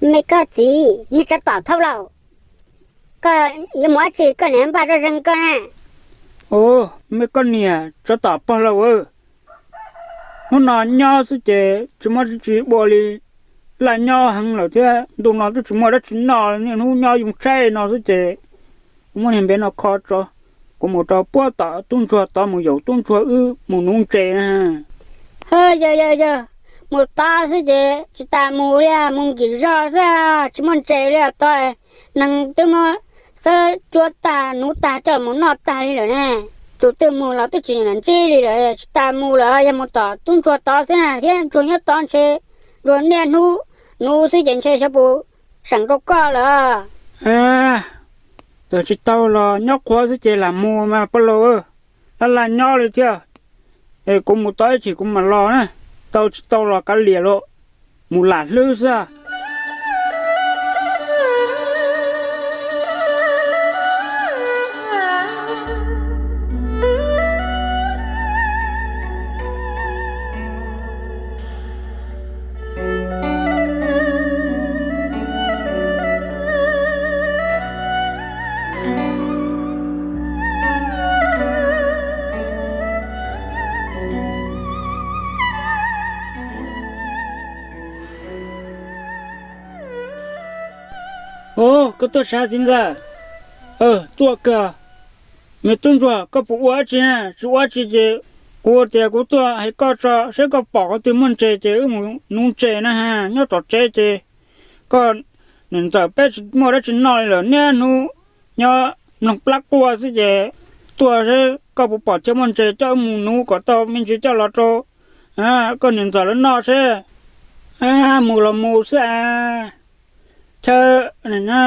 Me koj txiv, niag tsov tom thauj lauj, koj yuav mus dab tsi koj niam npaj zoj zeeg koj na? Ub, me koj niam tsov tom pog lauj, hnub no nyob xwb ces tsis muaj dab tsi ua li, laj nyob heev lawm thiab ntu no twb tsis muaj dab tsi noj li, niaj hnub nyob yoo tshaib no xwb ces kuv muab niag npe no kho tso, kuv mus rau puab tom tub ntsuag tod mus yaum tub ntsuag wb mus nuv ntses na. Yog yog yog, mus tod xwb ces tsis tas mus li, mus nkim zog xwb, tsis muaj ntses li tod. Neeg twb muab xawb cuab tag nuv tag coj mus noj tag li lawm ne. Tus twg mus los twb tsis ntsib li lawm, tsis tas mus lawm, yog mus tom tub ntsuag tod xwb na, thiab ntsuag nyob tod ntshe ntsuag niaj hnub nuv xwb ces ntshe xyov puas seem rau koj lawm. Txawm tsis tau los nyob qhuav xwb ces lam mus mas pog laus, laj laj nyob li thiab. Es kuv mus tau ib chim kuv mam los na, tau tsis tau los kav liam los mus lam hlwb xwb. Ub, koj tuaj sab txiv ntxawm. Tuaj kawg. Me tub ntsuag, koj puas ua dab tsi na? Tsis ua dab tsi ces kuv tias kuv tuaj hais koj tso seb koj pom qhov twg muaj ntses ces wb mus nuv ntses na ha. Nyob tom tsev ces koj niam ntxawm peb tsis muaj dab tsi noj li lawm, niaj hnub nyob mloog plab quaj xwb ces tuaj seb koj puas pom chaw muaj ntses coj wb mus nuv kom tau me ntsis coj los rau koj niam ntxawm lawv noj seb. Mus los mus xwb a. Chaw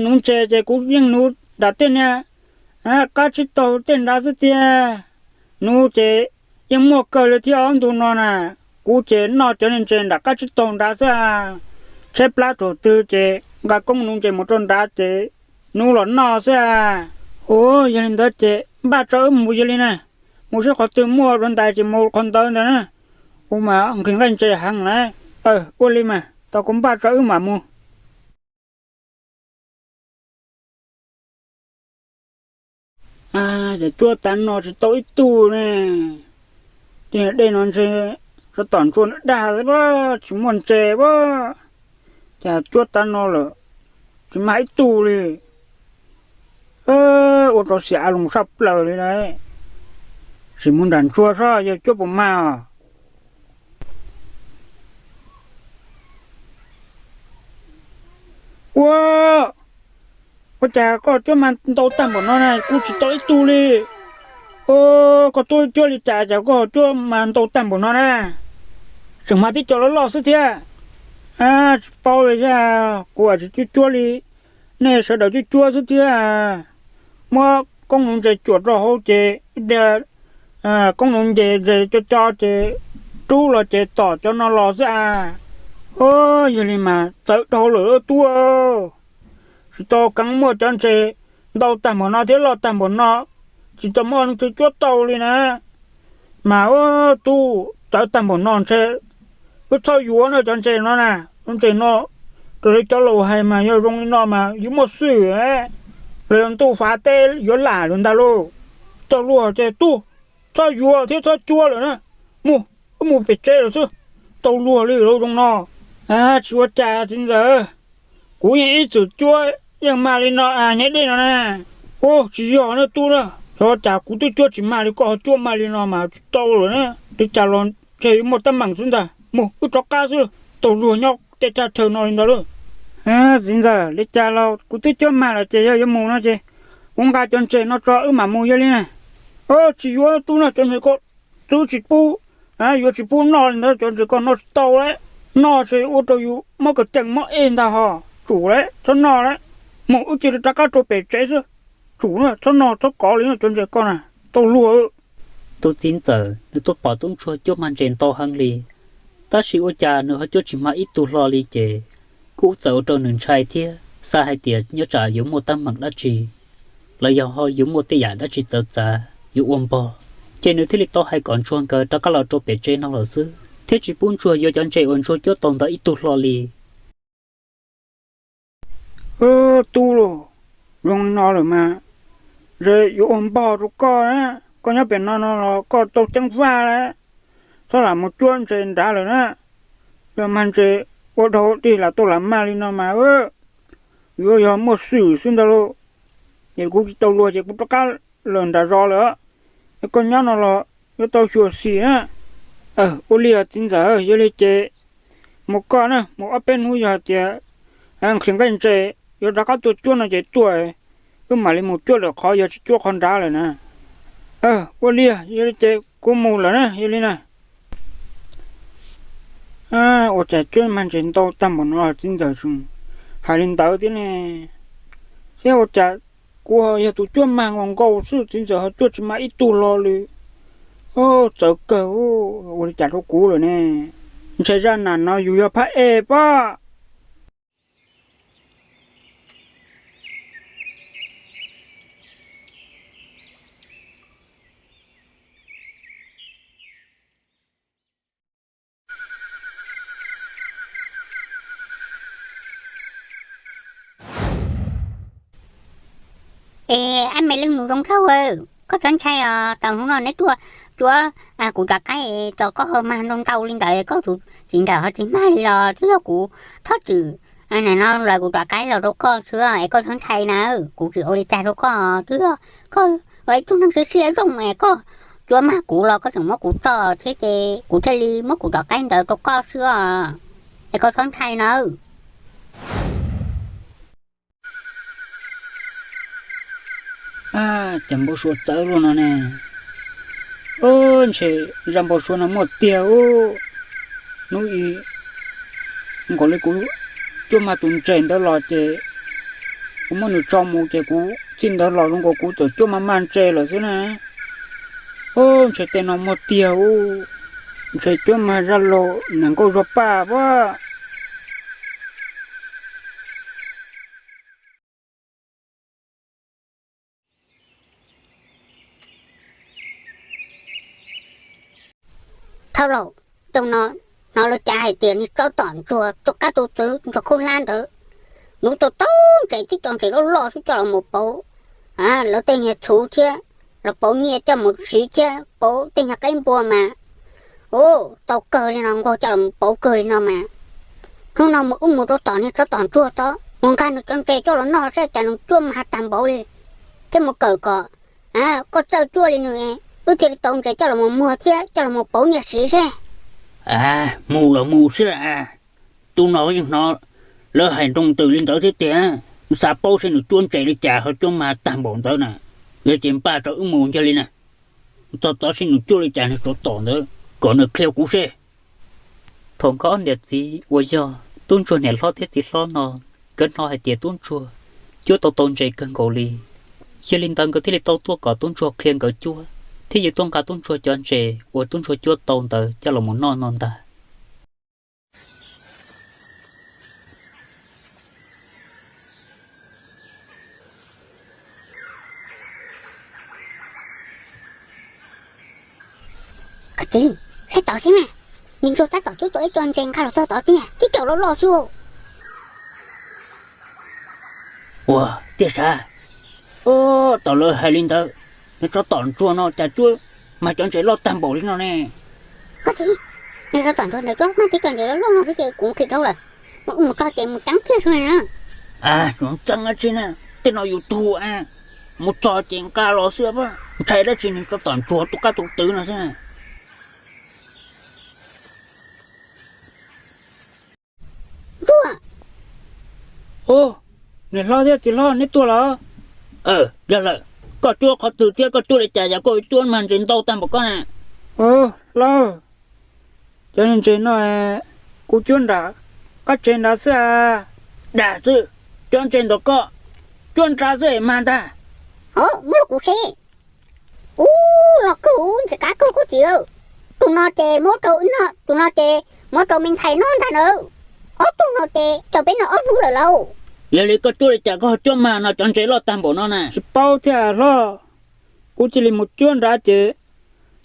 nuv ntses ces kuv yeej nuv nram tej niag qab tsib taug tej nrad xwb tiag. Nuv ces yeej muaj kawg li thiab, ob ntu no na. Kuv ces noj cov niag ntses nram qab tsib taug nrad xwb a. Tshaib plab thaum twg ces nqa koob nuv ntses mus rau nrad ces nuv los noj xwb a. Ua yog li ntawd ces npaj tso wb mus yog li na. Mus seb qhov twg muaj dua ntais ces mus qhov ntawd ntag na. Kuv mas nqhis nqaij ntses heev lawm. Ua li mas tau, kuv npaj tso wb mam mus. Ces cuab tav no tsis tau ib tug ne. Tej dej no ntshe tsov tom ntsuag dag xwb, tsis muaj ntses a. Cas cuab tav no lawm tsis mag ib tug li. Ua rau xiam a loos saj plaws li lauj. Sim mus nram ntsuag saib yog cuab puas mag os. Ua, ua cas koj cuab mag ntau tag npaum no na, kuv tsis tau ib tug li. Koj tuaj cuab li cas cas koj cuab mag ntau tag npaum no na? Tseem mag tib co loj loj xwb thiab. Tsis paub li thiab, kuv tsis cuab cuab li nej sawv daws cuab cuab xwb thiab. Muab koob nuv ntses cuam rau hauv ces ib pliag koob nuv ntses ntses co co ces rub los ces tom cov no los xwb a. Yog li mas txawv dhau lawm tub. Tsis tau keev muaj cov ntses ntau tag npaum no thiab loj tag npaum no, tsis tau muaj leej twg cuab tau li na. Mas ua tub, txawv tag npaum no ntshe wb txhob yuav na cov ntses no na. Cov ntses no raws li cov laus hais mas yog zoo li no mas yuav muaj xwm, los yog ntuj fav teb yuav lam lawm ntag lauj. Txaus luag ces tub, txhob yuav thiab txhob cuab lawm na. Mus, wb mus pem tsev lawm xwb. Tau luag li lawm zoo no. Tsis ua cas txiv ntxawm, kuv yeej ib txwm cuab yeej mag li no, niag dej no na. Ua tsis yog na tub na, xyov cas kuv twb cuab tsis mag li koj ho cuab mag li no mas tsis tau lawm na. Li cas los ntshe yuav muaj teeb meem xwb ntag. Mus wb rov qab xwb, tau luag nyob tej thaj chaw no li ntawd lauj. Txiv ntxawm, li cas los kuv twb cuab mag lawm ces yog yuav mus no ces kuv nqa cov ntses no tso wb mam mus yog li na. Tsis yuav tub na, cov ntses ko twb tsis pub, yuav tsis pub noj li ntawd, cov ntses ko noj tsis tau lawm. Noj ces ua rau yus mob kawg cees mob ej ntag ho. Tsum lawm, txhob noj lawm. Mus wb cia li rov qab rau pem tsev xwb. Tsum na, txhob noj txhob kov li cov ntses ko na, tau luag. Tus txiv ntxawm nws tuaj pom tub ntsuag cuab mag ntses ntau heev li, tab sis ua cas nws ho cuab tsis mag ib tug hlo li ces kuj txawm ua rau nws ntshai thiab xav hais tias nyob tsam yuav muaj teeb meem dab tsi los yog ho yuav muaj tej yam dab tsi txawv txav yuav ua npog. Ces nws thiaj li tau hais kom ntsuag nkawd rov qab los rau pem tsev no lawm xwb, thiab tsis pub ntsuag yuav cov ntses uas ntsuag cuab tau ntawd ib tug hlo li. Tub lauj, zoo li no lawm mas ntshe yuav ua npog rau koj na. Koj nyob pem no no los koj tau ceeb faj lawm. Txhob lam mus cuab ntses nrad lawm na. Yog mag ntses ua dhau dig lam tau lam mag li no mas yuav yog muaj xwm xwb ntag lauj. Ces kuv tsis tau luag ces kuv rov qab lawm nram zos lawm. Koj nyob no los yuav tau xyuam xim na. Ua li txiv ntxawm, yog li ces mus koj na, mus ob peb hnub yog hais tias nqhis nqaij ntses yuav rov qab tuaj cuab no ces tuaj, wb mam li mus cuab lawm qhov yog tsis cuab qhov nrad lawm na. Ua li, yog li ces kuv mus lawm na, yog li na. Ua cas cuab mag ntses ntau tag npaum no txiv ntxawm hais li ntawd thiab ne? Thiab ua cas kuv ho yog tus cuab mag nkaus nkaus xwb, txiv ntxawm ho cuab tsis mag ib tug lo li. Txawv kawg, ua li cas rau kuv lawm ne? Ntshe zaj nam no yus yog phab ej pob. Es ab me leej nus zoo nraug, koj txhob ntshai os, tau hnub no neb tuaj cuab kuv cov qaib, tau koj ho mag ntau ntau li ntawd, koj tus txiv ntxawm ho tsis mag li los twb yog kuv txhob txwm no lawv kuv cov qaib los rau koj xwb es koj txhob ntshai na, kuv tsis ua li cas rau koj, twb yog koj ua ib tug neeg siab siab zoo es koj cuab mag kuv los koj tseem muab kuv txo thiab ces kuv thiaj li muab kuv cov qaib ntawd rau koj xwb os, es koj txhob ntshai nawb. Cas npau suav txawv luaj no ne. Ntshe zaj npau suav no muaj tiag ub. Hnub i nkaus li kuv cuab mag tus ntses ntawd los ces kuv muab nws tso mus ces kuv txij ntawd los zoo nkaus kuv txawm cuab mag mag ntses lawm xwb na. Ntshe tej no muaj tiag ub. Ntshe cuab mag zaj laug niam nkauj zuag paj pab. Thawj laus, hnov lawv cav hais tias niag tsov tom ntsuag tus qab tus twv ntsuag khaub hlab ntawd, nws tau tau ntses tib co ntses loj loj xwb coj los mus pauv lawv tej niag txhuv thiab los pauv nyiaj coj mus siv thiab pauv tej niag qaib npua mas, u, tau kawg li no, nquag coj los mus pauv kawg li no mas. Hnub no mus wb mus rau tom niag tsov tom ntsuag tod mus nqa nws cov ntses coj los noj saib cas nws cuab mag tag npaum li, thiab mus kawm kom koj txawj cuab li nws, wb thiaj li tau ntses coj los mus muag thiab coj los mus pauv nyiaj siv seb. Mus los mus xwb, tus no yeej hnov lawv hais nroo ntws li ntawd thiab tiag. Xav paub seb nws cuab ntses li cas ho cuab mag tag npaum ntawd na. Yog ces npaj rau wb mus ncag li na. Txog tod seb nws cuab li cas niag tsov tom ntawd kom nws qhia kuv seb. Thaum nkawd ob niam txiv uas yog tub ntsuag niam hlob thiab txiv hlob no, nkawd hnov hais tias tub ntsuag cuab tau tau ntses kawg nkaus li. Yog li ntawd nkawd thiaj li tau tuaj kom tub ntsuag qhia nkawd cuab, thiab yuav tuaj nqa tub ntsuag cov ntses uas tub ntsuag cuab tau ntawd coj los mus noj no ntag. Koj txiv, saib tod seb mas, niag ntsuag tab tom cuab tau ib co ntses nqa los txog tod tiag, tib co loj loj xwb. Ua tiag sav. Tom lawv hais li ntawd, niag tsov tom ntsuag no cas cuab mag cov ntses loj tag npaum li no ne? Koj txiv, niag tsov tom ntsuag ntawd cuab mag tib co ntses loj loj no xwb ces kuv nqhis dhau lawm, mus mus txog ces mus ceeb kiag xwb na. Tseeb dab tsi na, tej no yus tug, mus txog ces nqa los xwb, ntshai dab tsi niag tsov tom ntsuag tus qab tus twv no xwb. Ntsuag. Ub, niam hlob thiab txiv hlob neb tuaj los? Yog lawm, koj cuab qhov twg thiab koj cuab li cas yog koj cuab mag ntses ntau tag npaum koj na? Hlob, cov ntses no kuv cuab nram qab tsev nrad xwb a. Dag xwb, cov ntses ntawm koj cuab nrad xwb es mag ntag. Hov, muab rau kuv seb. Ub, los kawg ub, ntxim qab kawg koj txiv. Tus no ces muab rau wb noj, tus no ces muab rau me ntxhais noj ntag nawb. Ob tug no ces tau peb noj ob hnub lawm lauj. Yog li koj cuab li cas koj ho cuab mag no cov ntses loj tag npaum no na? Tsis paub thiab hlob, kuv cia li mus cuab nrad ces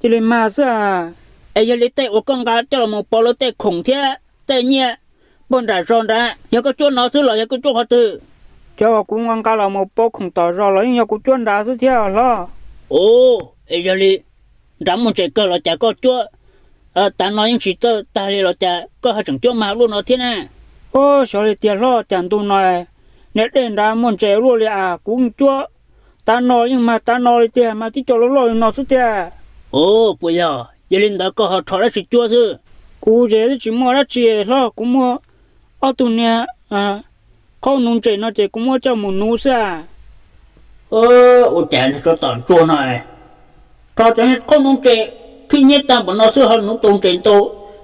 cia li mag xwb a. Es yog li tej uas koj nqa coj los mus pauv lawv tej khoom thiab tej nyiaj puag nram zos nrad, yog koj cuab no xwb los yog koj cuab qhov twg? Cov uas kuv nqa nqa los mus pov khoom tom zos los yeej yog kuv cuab nrad xwb thiab hlob. Ua, es yog li nrad muaj ntses kawg los cas koj cuab tav no yeej tsis txawj tag li los cas koj ho tseem cuab mag luaj no thiab na? Ua, xyov li tiag hlob, cas ntu no niag dej nrad muaj ntses luaj li as, kuv yeej cuab tav no yeej mag tav no li tiag, mag tib co loj loj li no xwb tiag. Ua, puas yog? Yog li ntawd koj ho rho dab tsi cuab xwb? Kuv ces twb tsis muaj dab tsi hlob, kuv muaj ob tug niag qhaub nuv ntses no ces kuv muab coj mus nuv xwb as. Ua cas tsov tom ntsuag no rho cov qhaub nuv ntses khib nyiab tag npaum no xwb ho nuv tau ntses ntau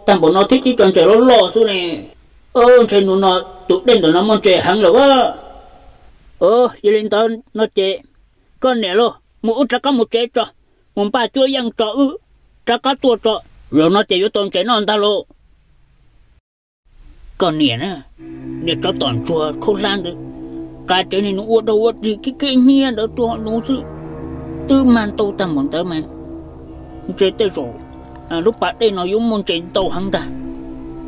tag npaum no thiab tib co ntses loj loj xwb ne? Ntshe ntu no tus dej ntawm no muaj ntses heev lawm as. Yog li ntawd no ces koj niam lauj, mus wb rov qab mus tsev tso, mus npaj cuab yeej tso wb rov qab tuaj tso, zaum no ces yuav tau ntses noj ntag lauj. Koj niam na, niag tsov tom ntsuag khaub hlab ntawd, qa cawv niag nuv ua dog ua dig khib khib nyiab ntawd tuaj nuv xwb, twb mag ntau tag npaum ntawd mas ntshe tej zaum lub pas dej no yuav muaj ntses ntau heev ntag.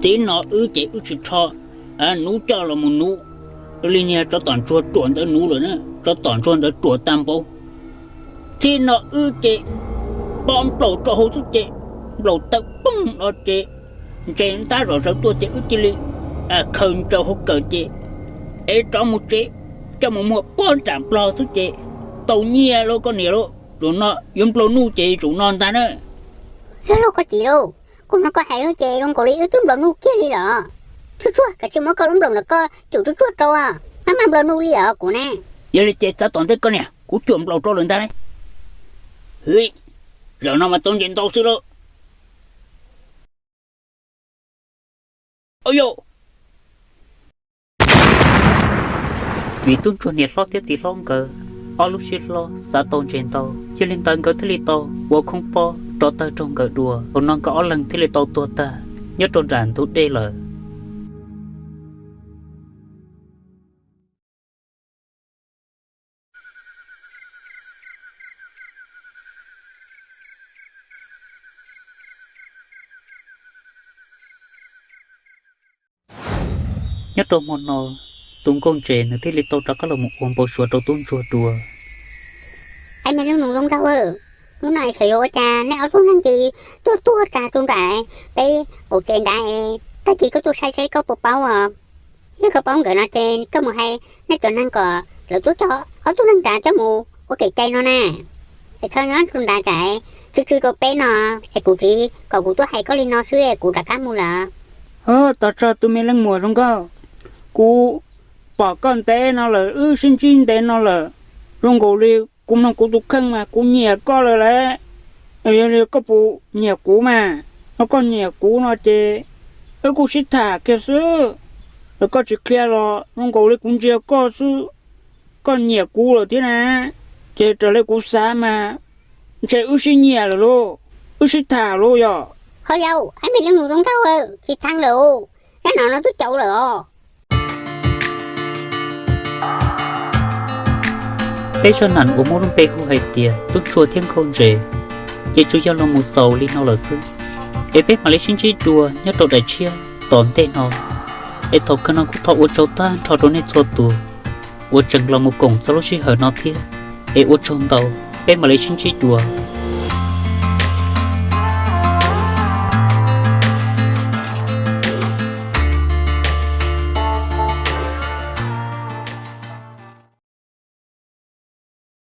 Txij no wb ces wb tsis rho nuv coj los mus nuv li niag tsov tom ntsuag ruam ntawd nuv lawm na, tsov tom ntsuag ntawd ruam tag npaum. Txij no wb ces pov nplaum rau hauv xwb ces nplaum tawm poob no ces ntses ntab zom zaws tuaj ces wb cia li khaws ntsaws hauv kawm ces ev rov mus tsev, coj mus muag pob nram nplog xwb ces tau nyiaj lauj koj niam lauj. Zaum no yuav nplua nuj ces zaum no ntag na. Yog lauj koj txiv lauj, kuv hnov koj hais ces zoo nkaus li wb twb nplua nuj kiag li los. Tsuag tsuag, kav tsij muab koj lub nplaum ntawm koj cuam tsuag tsuag rau, maj maj nplua nuj li os kuv ne. Yog li ces txav tom ntej koj niam, kuv cuam nplaum rau lawm ntag ne. Hwv, zaum no mas tau ntses ntau xwb lauj. Au yau! Vim tub ntsuag niam hlob thiab txiv hlob nkawd ob lub siab hlob xav tau ntses ntau, yog li ntawd nkawd thiaj li tau ua khoob pob rov tawg rau nkawd dua. Thaum no nkawd ob leeg thiaj li tau tuag tag nyob rau nram ntug dej lawm. Nyob rau hmo no, tus nkauj ntses nws thiaj li tau rov qab los mus ua npau suav rau tub ntsuag dua. Aib me leej nus zoo nraug, hnub no xyov yuav ua cas nej ob tug neeg cia li tuaj tuag tag rau nram peb hauv tsev nrad es tag kis koj tuaj saib seb koj puas paub os. Yog koj paub nkawd no ces koj mus hais nej cov neeg kom lawv tuaj coj ob tug neeg nrad coj mus ua kev cai no na. Es txhob nyob rau nrad tsam tsw tsw rau peb no, es kuv txiv kom kuv tuaj hais koj li no xwb es kuv rov qab mus lawm. Ho, tos tso tus me leej muam zoo nkauj, kuv pom koj ntev no lawm, wb sib ntsib ntev no lawm, zoo nkaus li kuv mloog kuv tus kheej mas kuv nyiam koj lawm lauj. Yog li koj puas nyiam kuv mas, ho koj nyiam kuv no ces wb kuj sib tham kiag xwb. Koj tsis qhia los zoo nkaus li kuv ntsia koj xwb, koj nyiam kuv lawm thiab na. Ces raws li kuv xav mas ntshe wb sib nyiam lawm lauj, wb sib tham lauj yog. Ho yau, aib me leej nus zoo nraug, tsis txheeb lawm, nab no no twb cauv lawm os. Peb zaj nam uas muaj lub npe hu hais tias tub ntsuag thiab nkauj ntses ces tsuas yog los mus xaus li no lawm xwb. Es peb mam li sib ntsib dua nyob rau daim tshiab tom ntej no. Es thaum kawg no kuv thov ua tsaug tag nrho rau nej txhua tus uas tseem los mus koom txog lub sij hawm no thiab. Es ua tsaug ntau, peb mam li sib ntsib dua.